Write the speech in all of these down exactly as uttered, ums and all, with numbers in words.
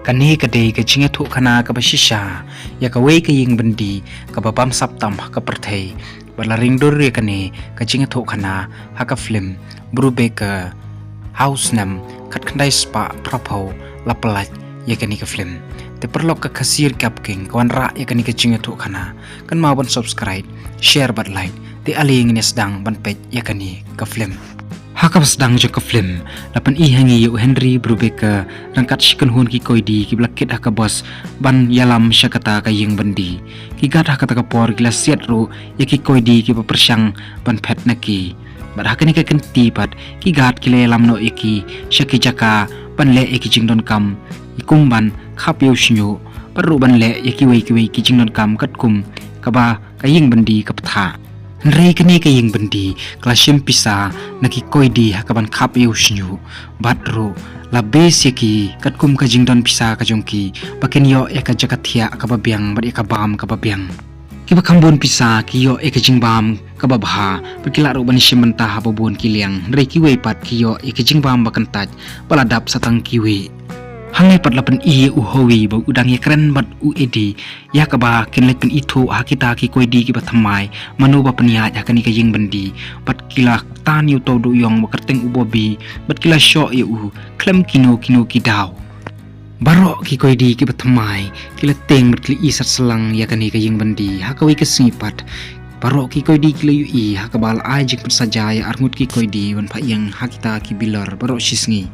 Kane ka dei ka jingïathuhkhana kaba shisha ïa kawei ka ïing byndi kaba bamsap tam ha ka pyrthei. Bad la ring dur ïa kane ka jingïathuhkhana ha ka film Brubaker ha u snem khatkhyndai spah phraphew la pynlait ïa kane ka film. Te paralok, ka Khasi Recap King ka wanrah ïa kane ka jingïathuhkhana. Kynmaw ban subscribe, share bad like. Te ale ngin ïa sdang ban peit ïa kane ka film. Ha kaba sdang jong ka film, la pyni ha ngi ïa u Henry Brubaker ryngkat shi kynhun ki koidi kiba la kit ha ka bus ban ïalam sha kata ka ïing byndi. Ki guard ha kata ka por ki la siat ruh ïa ki koidi kiba pyrshang ban phet na ki. Bad ha kane ka kynti pat, ki guard ki la ïalam noh ïa ki sha ki jaka ban leh ïa ki jingdonkam, kum ban khap ïa u shñiuh, bad ruh ban leh ïa kiwei kiwei ki jingdonkam katkum kaba ka ïing byndi ka bthah. Hynrei kane ka ïing byndi ka la shim pisa na ki koidi ha kaban khap ïa u shñiuh. Bad ruh la bes ïa ki katkum ka jingdon pisa ka jong ki, ba kin ïoh ïa ka jaka thiah kaba biang bad ïa ka bam kaba biang. Kiba kham bun pisa ki ïoh ïa ka jingbam kaba bha, bad ki lah ruh ban shim bynta ha ba bun ki liang. Hynrei kiwei pat ki ïoh ïa ka jingbam ba kyntait ba la dap sa tang kiwei. Hangne pat la pyni ïa u Howie ba u dang ïakren bad u Eddie ïa kaba kin leit pynithuh ha kita ki koidi kiba thymmai mano ba pynïaid ha kane ka ïing byndi. Bad ki la tan ïa uto u dewïong ba kyrteng u Bobby, bad ki la shoh ïa u khlem kino kino ki daw. Baroh ki koidi kiba thymmai ki la tieng bad ki la ïasat slang ïa kane ka ïing byndi. Ha kawei ka sngi pat, baroh ki koidi ki la ïohi ha kaba la ai jingpynsaja ïa arngut ki koidi ban phah ïeng ha kita ki bilor baroh shi sngi.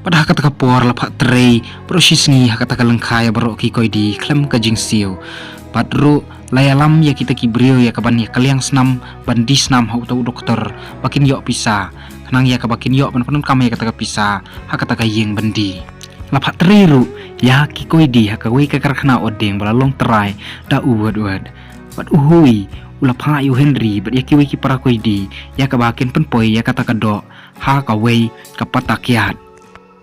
Bad ha kata ka por la phah trei baroh shi sngi ha kata ka lyngkha ïa baroh ki koidi khlem ka jingsiew. Bad ruh la ïalam ïa kita ki briew ïa kaban ïa ka liang snam ban die snam ha uto u doktor ba kin ïoh pisa, khnang ïa kaba kin ïoh ban pyndonkam ïa kata ka pisa ha kata ka ïing byndi. La phah trei ruh ïa ki koidi ha kawei ka karkhana ordeng ba la long trai da u Woodward. Bad u Howie u la phah ïa u Henry bad ïa kiwei ki para koidi ïa kaba kin pynpoi ïa kata ka doh ha kawei ka pata kiad.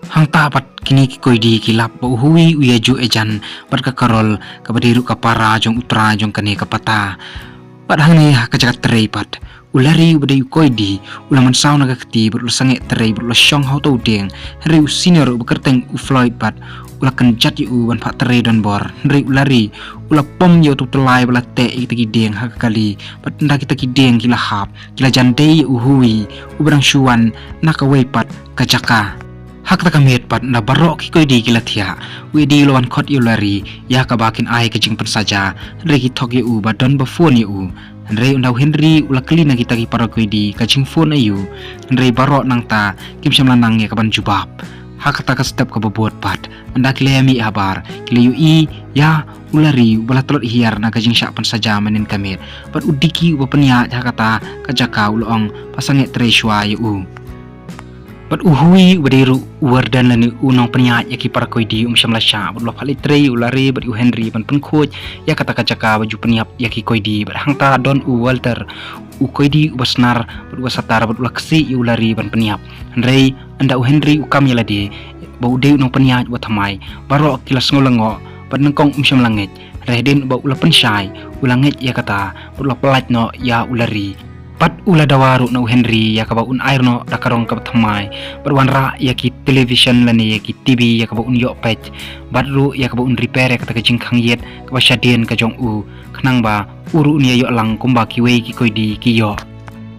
Hangta pat kine ki koidi ki lap ba u Howie u ïa ju ejan bad ka Carol kaba dei ruh ka para jong u trai jong kane ka pata. Bad hangne ha ka jaka trei pat, u Larry uba dei u koidi u la mynsaw na ka kti bad u la sangeh trei bad u la shong ha uto u dieng. Hynrei u senior uba kyrteng u Floyd pat u la kynjat ïa u ban phah trei donbor. Hynrei u Larry u la pom ïa uto u tyllai ba la teh ïa kita ki dieng ha ka kali. Bad ynda kita ki dieng ki la hap, ki la jan dei ïa u Howie uba dang shu wan na kawei pat ka jaka. Ha kata ka miet pat ynda baroh ki koidi ki la thiah, u Eddie u la wan khot ïa u Larry ïa kaba kin ai ka jingpynsaja. Hynrei ki thok ïa u ba don ba phone ïa u. Hynrei ynda u Henry u la kylli na kita ki para koidi ka jingphone aïu, hynrei baroh nangta kim shym la nang ïa kaban jubab. Ha kata ka step kaba bud pat, ynda ki la ïa mih habar, ki la ïohi ïa u Larry uba la tlot hiar na ka jingshah pynsaja mynnin ka miet. Bad u Dickie uba pynïaid ha kata ka jaka u la ong ba sangeh trei shuwa ïa u. Bad u Howie uba dei ruh u warden lane u nongpynïaid ïa ki para koidi um shym la shah bad u la phah leit trei ïa u Larry bad u Henry ban pynkhuid ïa kata ka jaka ba ju pynïap ïa ki koidi. Bad hangta don u Walter, u koidi uba snar bad uba satar, bad u la ksih ïa u Larry ban pynïap. Hynrei ynda u Henry u kam ïa lade ba u dei u nongpynïaid uba thymmai, baroh ki la sngew lyngngoh bad nyngkong um shym la ngeit. Hynrei hadien ba u la pynshai, u la ngeit ïa kata bad u la pyllait noh ïa u Larry. Bad u la dawa ruh na u Henry ïa kaba un ai noh da ka rong kaba thymmai, bad wanrah ïa ki television lane ïa ki TV ïa kaba un ïoh peit, bad ruh ïa kaba un repair ïa kata ka jingkhang ïit kaba shadien ka jong u, khnang ba u ruh un ïa ïoh lang kumba kiwei ki koidi ki ïoh.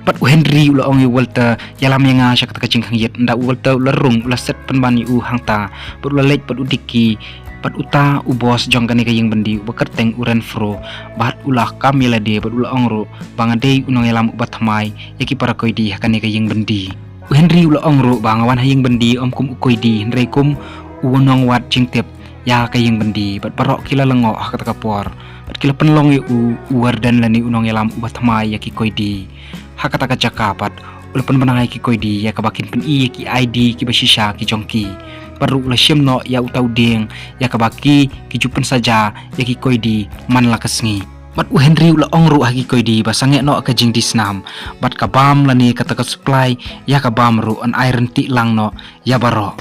Bad u Henry u la ong ïa u Walter, ïalam ïa nga sha kata ka jingkhang ïit. Ynda u Walter u la rung, u la set pynban ïa u hangta, bad u la leit bad u Dickie bad uta u boss jong kane ka ïing byndi uba kyrteng u Renfro. Bad u la kam ïa lade bad u la ong ruh ba nga dei u nongïalam uba thymmai ïa ki para koidi ha kane ka ïing byndi. U Henry u la ong ruh ba nga wan ha ïing byndi ym kum u koidi, hynrei kum u nongwad jingtip ïa ka ïing byndi. Bad baroh ki la lyngngoh ha kata ka por, bad ki la pynlong ïa u u warden lane u nongïalam uba thymmai ïa ki koidi. Ha kata ka jaka pat u la pynbna ïa ki koidi ïa kaba kin pyni ïa ki ID kiba shisha ki jong ki. Bad ruh u la shim noh ïa uta u dieng ïa kaba ki ki ju pynsaja ïa ki koidi man la ka sngi. Bad u Henry u la ong ruh ha ki koidi ba sangeh noh ka jingdie snam, bad ka bam lane kata ka supply ïa ka bam ruh yn ai rynti lang noh ïa baroh.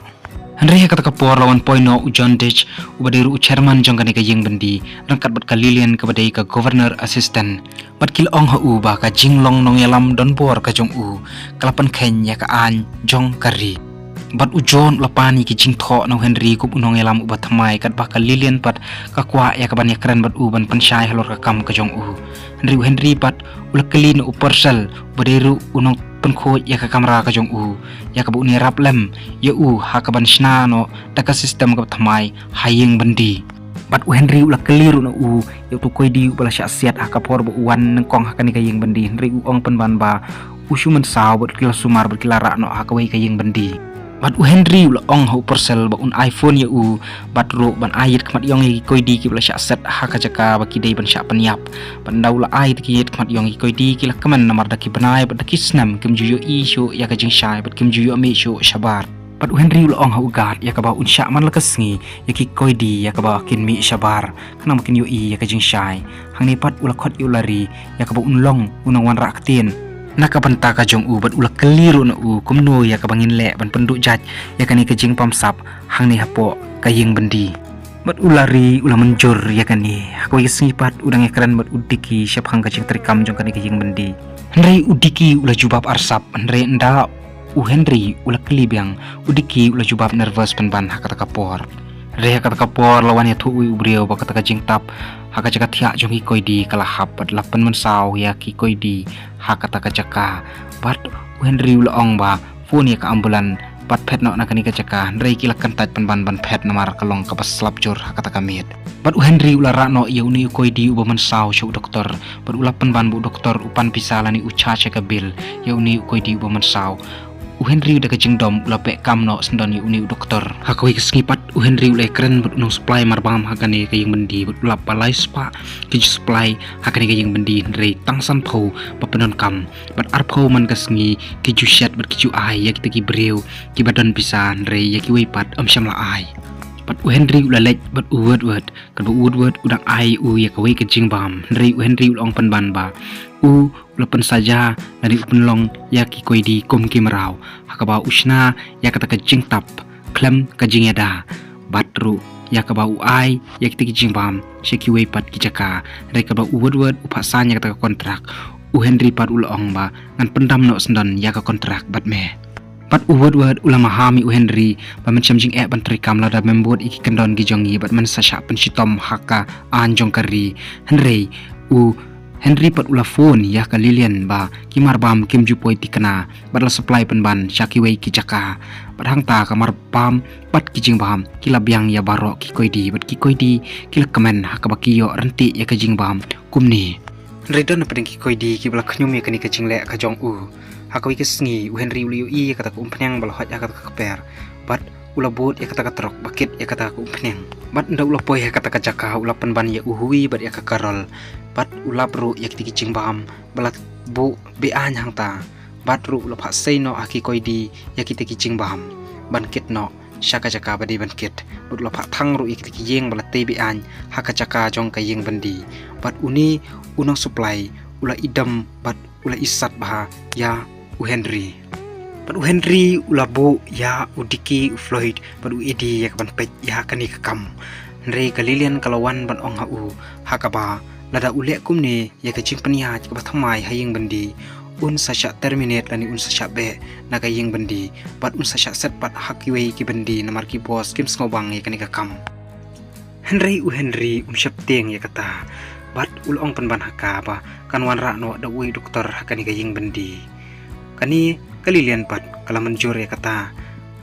Hynrei ha kata ka por la wan poi noh u John Ditch uba dei ruh u chairman jong kane ka ïing byndi, ryngkat bad ka Lillian kaba dei ka governor assistant. Bad ki la ong ha u ba ka jinglong nongïalam donbor ka jong u ka la pynkheiñ ïa ka aiñ jong ka ri. Bad u John u la pan ïa ki jingthoh na u Henry kum u nongïalam uba thymmai, katba ka Lillian pat ka kwah ïa ka ban ïakren bad u ban pynshai halor ka kam ka jong u. Hynrei u Henry pat u la kylli na u Purcell, uba dei ruh u nongpynkhuid ïa ka kamra ka jong u, ïa kaba un ïarap lem ïa u ha ka ban shna noh da ka system kaba thymmai ha ïing byndi. Bad u Henry u la kylli ruh na u ïa uto u koidi uba la shah siat ha ka por ba u wan nyngkong ha kane ka ïing byndi, hynrei u ong pynban ba u shu mynsaw bad ki la sumar bad ki la rah noh ha kawei ka ïing byndi. Bad u Henry u la ong ha u Purcell ba un ai phone ïa u, bad ruh ban ai ïit khmat ïong ïa ki koidi kiba la shah set ha ka jaka ba ki dei ban shah pynïap. Bad ynda u la ai ïit khmat ïong ïa ki koidi, ki la kmen namar da ki bnai bad da ki snem kim ju ïohi shuh ïa ka jingshai bad kim ju ïoh mih shuh shabar. Bad u Henry u la ong ha u guard ïa kaba un shah man la ka sngi ïa ki koidi ïa kaba kin mih shabar, khnang ba kin ïohi ïa ka jingshai. Hangne pat u la khot ïa u Larry ïa kaba un long u nongwanrah ktien na ka bynta ka jong u, bad u la kylli ruh na u kumno ïa kaba ngin leh ban pynduh jait ïa kane ka jingpamsap hangne hapoh ka ïing byndi. Bad u Larry u la mynjur ïa kane. Ha kawei ka sngi pat u dang ïakren bad u Dickie shaphang ka jingtrei kam jong kane ka ïing byndi. Hynrei u Dickie u la jubab arsap, hynrei ynda u Henry u la kylli biang, u Dickie u la jubab nervous pynban ha kata ka por. Hynrei ha kata ka por la wan ïathuh uwei u briew ba kata ka jingtap ha ka jaka thiah jong ki koidi ka la hap, bad la pynmynsaw ïa ki koidi ha kata ka jaka. Bad u Henry u la ong ba phone ïa ka ambulance bad phet noh na kane ka jaka, hynrei ki la kyntait pynban ban phet namar ka long kaba slap jur ha kata ka miet. Bad u Henry u la rah noh ïa une u koidi uba mynsaw sha u doktor, bad u la pynban ba u doktor u pan pisa lane u charge ïa ka bill ïa une u koidi uba mynsaw. U Henry da ka jingdom u la beh kam noh syndon ïa une u doktor. Ha kawei ka sngi pat u Henry u la ïakren bad u nongsupply marbam ha kane ka ïing byndi, bad u la ap ba lai spah ki ju supply ha kane ka ïing byndi, hynrei tang sanphew ba pyndonkam. Bad arphew man ka sngi ki ju shet bad ki ju ai ïa kita ki briew kiba don pisa, hynrei ïa kiwei pat ym shym la ai. Bad u Henry u la leit bad u Woodward, katba u Woodward u dang ai u ïa kawei ka jingbam, hynrei u Henry u la ong pynban ba u u la pynsaja lane u pynlong ïa ki koidi kum ki mraw, ha kaba u shna ïa kata ka jingtap khlem ka jingïada, bad ruh ïa kaba u ai ïa kita ki jingbam sha kiwei pat ki jaka. Hynrei katba u Woodward u phah sign ïa kata ka kontrak, u Henry pat u la ong ba ngan pyndam noh syndon ïa ka kontrak bad me. Bad u Woodward u la maham ïa u Henry ba men shem jingeh ban trei kam lada mem bud ïa ki kyndon ki jong ngi bad men sa shah pynshitom ha ka aiñ jong ka ri. Hynrei u Henry pat u la phone ïa ka Lillian ba ki marbam kim ju poi thikna bad la supply pynban sha kiwei ki jaka. Bad hangta ka marbam bad ki jingbam ki la biang ïa baroh ki koidi, bad ki koidi ki la kmen ha kaba ki ïoh ryntih ïa ka jingbam kumne. Hynrei don hapdeng ki koidi kiba la khñium ïa kane ka jingleh ka jong u. Ha kawei ka sngi u Henry u la ïohi ïa kata ka umphniang ba la hoit ha kata ka kper, bad u la bud ïa kata ka trok ba kit ïa kata ka umphniang. Bad ynda u la poi ha kata ka jaka u la pynban ïa u Hughie bad ïa ka Carol, bad u la lap ruh ïa kita ki jingbam ba la buh be-aiñ hangta, bad ruh u la phah sei noh ha ki koidi ïa kita ki jingbam ban kit noh sha ka jaka ba dei ban kit, bad u la phah thang ruh ïa kita ki ïing ba la tei be-aiñ ha ka jaka jong ka ïing byndi. Bad une u nongsupply u la idam bad u la isat bha ïa u Henry. Bad u Henry u la buh ïa u Dickie, u Floyd bad u Eddie ïa ka ban peit ïa kane ka kam. Hynrei ka Lillian ka la wan ban ong ha u, ha kaba lada u leh kumne ïa ka jingpynïaid kaba thymmai ha ïing byndi, un sa shah terminate lane un sa shah beh na ka ïing byndi, bad un sa shah set pat ha kiwei ki byndi namar ki boss kim sngewbang ïa kane ka kam. Hynrei u Henry um sheptieng ïa kata, bad u la ong pynban ha ka ba kan wanrah noh da uwei u doktor ha kane ka ïing byndi. Kane ka Lillian pat ka la mynjur ïa kata,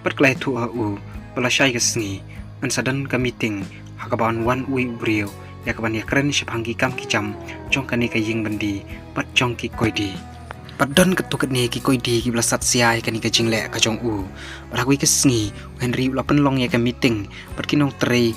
bad ka la ïathuh ha u ba lashai ka sngi yn sa don ka meeting ha kaba yn wan uwei u briew ïa kaban ïakren shaphang ki kam ki jam jong kane ka ïing byndi bad jong ki koidi. Bad don katto katne ki koidi kiba la sat sia ïa kane ka jingleh ka jong u. Bad ha kawei ka sngi u Henry u la pynlong ïa ka meeting bad ki nongtrei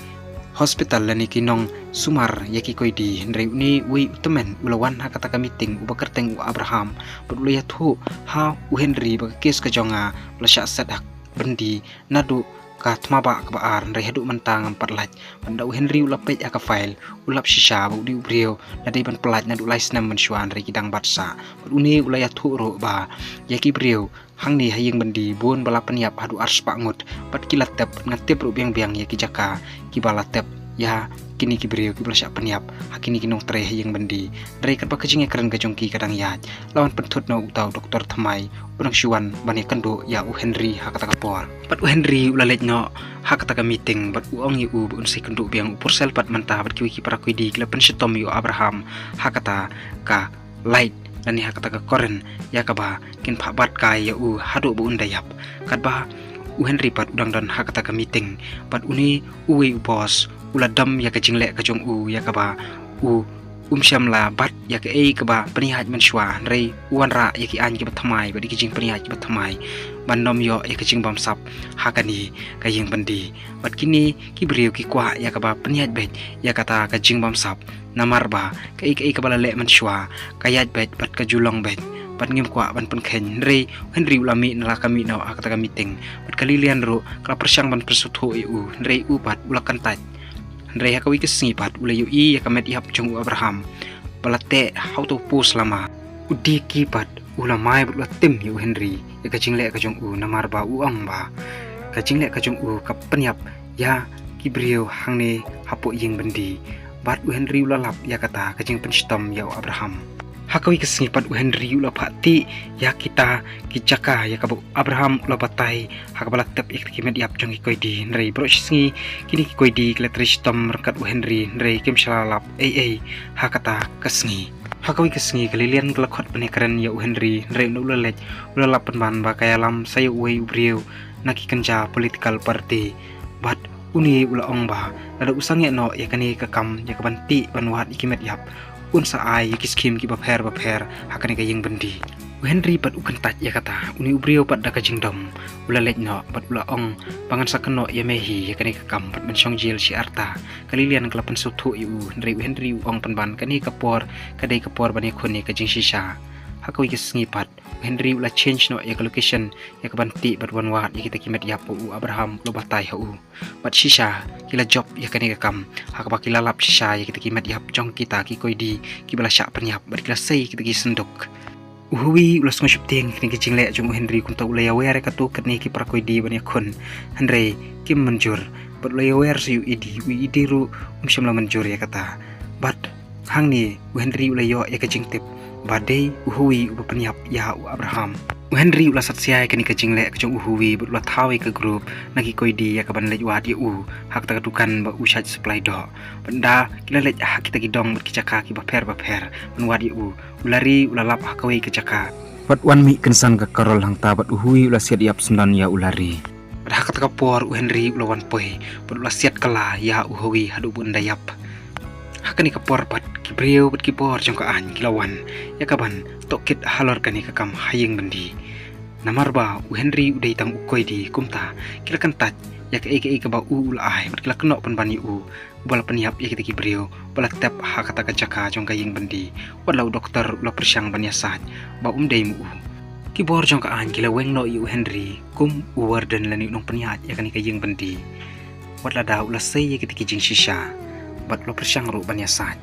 hospital lane ki nongsumar ïa ki koidi. Hynrei une uwei u tymmen u la wan ha kata ka meeting uba kyrteng u Abraham, bad u la ïathuh ha u Henry ba ka case ka jong nga ba la shah set ha byndi naduh ka thma bah kaba ar, hynrei haduh mynta ngam pat lait. Bad ynda u Henry u la peit ïa ka file u lap shisha ba une u briew la dei ban pyllait naduh lai snem mynshuwa, hynrei ki dang bat sah. Bad une u la ïathuh ruh ba ïa ki briew hangne ha ïing byndi bun ba la pynïap haduh arspah ngut, bad ki la tep, nga tip ruh biang biang ïa ki jaka kiba la tep ïa kine ki briew kiba la shah pynïap ha kine ki nongtrei ha ïing byndi. Hynrei katba ka jingïakren ka jong ki ka dang ïaid, la wan pynthut noh uta u doktor thymmai, u dang shu wan ban ïakynduh ïa u Henry ha kata ka por. Bad u Henry u la leit noh ha kata ka meeting bad u ong ïa u ba un sa ïakynduh biang. U Purcell pat mynta bad kiwei ki para koidi ki la pynshitom ïa u Abraham ha kata ka light lane ha kata ka current ïa kaba kin phah bat kai ïa u haduh ba un da ïap. Katba u Henry pat u dang don ha kata ka meeting, bad une uwei u boss u la dom ïa ka jingleh ka jong u ïa kaba u um shym la bat ïa kaei kaba pynïaid mynshuwa, hynrei u wanrah ïa ki aiñ kiba thymmai bad ïa ki jingpynïaid kiba thymmai ban nym ïoh ïa ka jingbamsap ha kane ka ïing byndi. Bad kine ki briew ki kwah ïa kaba pynïaid beit ïa kata ka jingbamsap, namar ba kaei kaei kaba la leh mynshuwa ka ïaid beit bad ka ju long beit, bad ngim kwah ban pynkheiñ. Hynrei u Henry u la mih na la ka mih noh ha kata ka meeting, bad ka Lilian ruh ka la pyrshang ban pynsngewthuh ïa u, hynrei u pat u la kyntait. Hynrei ha kawei ka sngi pat u la ïohi ïa ka met ïap jong u Abraham ba la teh ha uto u post lama. U Dickie pat u la mai bad u la tim ïa u Henry ïa ka jingleh ka jong u, namar ba u ong ba ka jingleh ka jong u ka pynïap ïa ki briew hangne hapoh ïing byndi. Bad u Henry u la lap ïa kata ka jingpynshitom ïa u Abraham. Ha kawei ka sngi pat u Henry u la phah tih ïa kita ki jaka ïa kaba u Abraham u la batai ha kaba la tep ïa kita ki met ïap jong ki koidi. Hynrei baroh shi sngi kine ki koidi ki la trei shitom ryngkat u Henry, hynrei kim shym la lap ei ei ha kata ka sngi. Ha kawei ka sngi ka Lilian ka la khot ban ïakren ïa u Henry, hynrei u la leit, u la lap pynban ba ka ïalam sa ïa uwei u briew na ki kynja political party. Bad une u la ong ba lada u sangeh noh ïa kane ka kam ïa ka ban tih ban wad ïa ki met ïap, un sa ai ïa ki skhim kiba pher bapher ha kane ka ïing byndi. U Henry pat u kyntait ïa kata, une u briew pat da ka jingdom u la leit noh bad u la ong ba ngan sa kynnoh ïa me hi ïa kane ka kam bad ban shong jel shi arta. Ka Lilian ka la pynsngewthuh ïa u, hynrei u Henry u ong pynban kane ka por ka dei ka por ban ïakhun ïa ka jingshisha. Ha kawei ka sngi pat u Henry u la change noh ïa ka location ïa ka ban tih bad ban wad ïa kita ki met ïap ba u Abraham u la batai ha u. Bad shisha ki la jop ïa kane ka kam ha kaba ki la lap shisha ïa kita ki met ïap jong kita ki koidi kiba la shah pynïap bad ki la sei ïa kita ki synduk. U Howie u la sngewsheptieng ïa kine ki jingleh jong u Henry, kumta u la ïawer ïa kato katne ki para koidi ban ïakhun, hynrei kim mynjur. Bad u la ïawer sa ïa u Eddie, u Eddie ruh um shym la mynjur ïa kata. Bad hangne u Henry u la ïoh ïa ka jingtip ba dei u Howie uba pynïap ïa u Abraham. U Henry u la satia ïa kane ka jingleh ka jong u Howie bad u la thaw ïa ka group na ki koidi ïa ka ban leit wad ïa u ha kata ka dukan ba u shait supply doh. Bad ynda ki la leit ha kita ki dong bad ki jaka kiba pher bapher ban wad ïa u, u Larry u la lap ha kawei ka jaka. Bad wan mih kynsan ka Carol hangta bad u Howie u la siat ïap syndon ïa u Larry. Bad ha kata ka por u Henry u la wan poi bad u la siat kylla ïa u Howie haduh ba un da ïap. Ha kane ka por pat ki briew bad ki bor jong ka aiñ ki la wan ïa ka ban tohkit halor kane ka kam ha ïing byndi. Namar ba u Henry u dei tang u koidi, kumta ki la kyntait ïa kaei kaei kaba u u la ai bad ki la kynnoh pynban ïa u ba la pynïap ïa kita ki briew ba la tep ha kata ka jaka jong ka ïing byndi. Wat la u doktor u la pyrshang ban ïasaid ba um dei mo u. Ki bor jong ka aiñ ki la weng noh ïa u Henry kum u warden lane u nongpynïaid ïa kane ka ïing byndi. Wat lada u la sei ïa kita ki jingshisha bad u la pyrshang ruh ban ïasaid.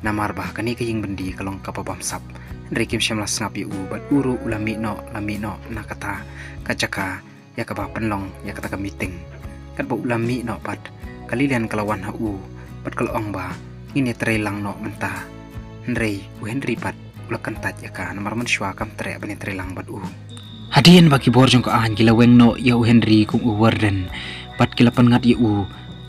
Namar ba kane ka ïing byndi ka long kaba bamsap, hynrei kim shym la sngap ïa u bad u ruh u la mih noh, la mih noh na kata ka jaka ïa kaba pynlong ïa kata ka meeting. Katba u la mih noh pat ka Lilian ka la wan ha u bad ka la ong ba ngin ïatrei lang noh mynta. Hynrei u Henry pat u la kyntait ïa ka namar mynshuwa kam treh ban ïatrei lang bad u. Hadien ba ki bor jong ka aiñ ki la weng noh ïa u Henry kum u warden bad ki la pynngat ïa u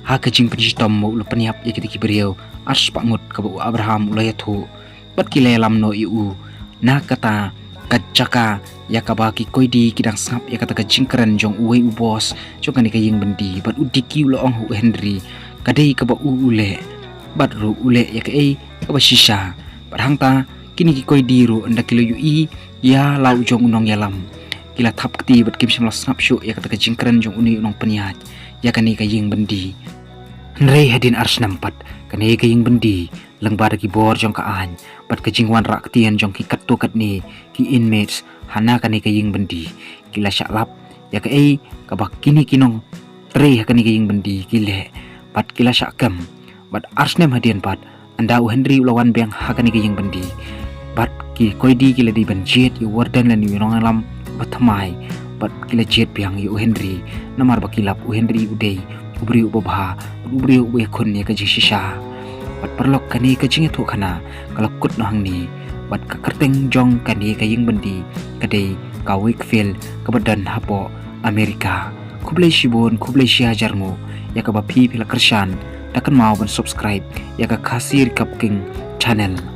ha ka jingpynshitom ba u la pynïap ïa kita ki briew arspah ngut kaba u Abraham u la ïathuh. Bad ki la ïalam noh ïa u na kata ka jaka ïa kaba ki koidi ki dang sngap ïa kata ka jingkren jong uwei u boss jong kane ka ïing byndi. Bad u Dickie u la ong ha u Henry ka dei kaba u u leh, bad ruh u leh ïa kaei kaba shisha. Bad hangta kine ki koidi ruh ynda ki la ïohi ïa la u jong u nongïalam, ki la thap kti bad kim shym la sngap shuh ïa kata ka jingkren jong une u nongpynïaid ïa kane ka ïing byndi. Hynrei hadien ar snem pat kane ka ïing byndi lyngba da ki bor jong ka aiñ bad ka jingwanrah ktien jong ki katto katne ki inmates ha na kane ka ïing byndi, ki la shah lap ïa kaei kaba kine ki nongtrei ha kane ka ïing byndi ki leh, bad ki la shah kem. Bad ar snem hadien pat ynda u Henry u la wan biang ha kane ka ïing byndi, bad ki koidi ki la dei ban jied ïa u warden lane u nongïalam ba thymmai, bad ki la jied biang ïa u Henry namar ba ki lap u Henry u dei u briew uba bha, u briew uba ïakhun ïa ka jingshisha. Bad paralok, kane ka jingïathuhkhana ka la kut noh hangne, bad ka kyrteng jong kane ka ïing byndi ka dei ka Wakefield kaba don hapoh America. Khublei shibun, khublei shihajar nguh ïa kaba phi phi la kyrshan. Da kynmaw ban subscribe ïa ka Khasi Recap King channel.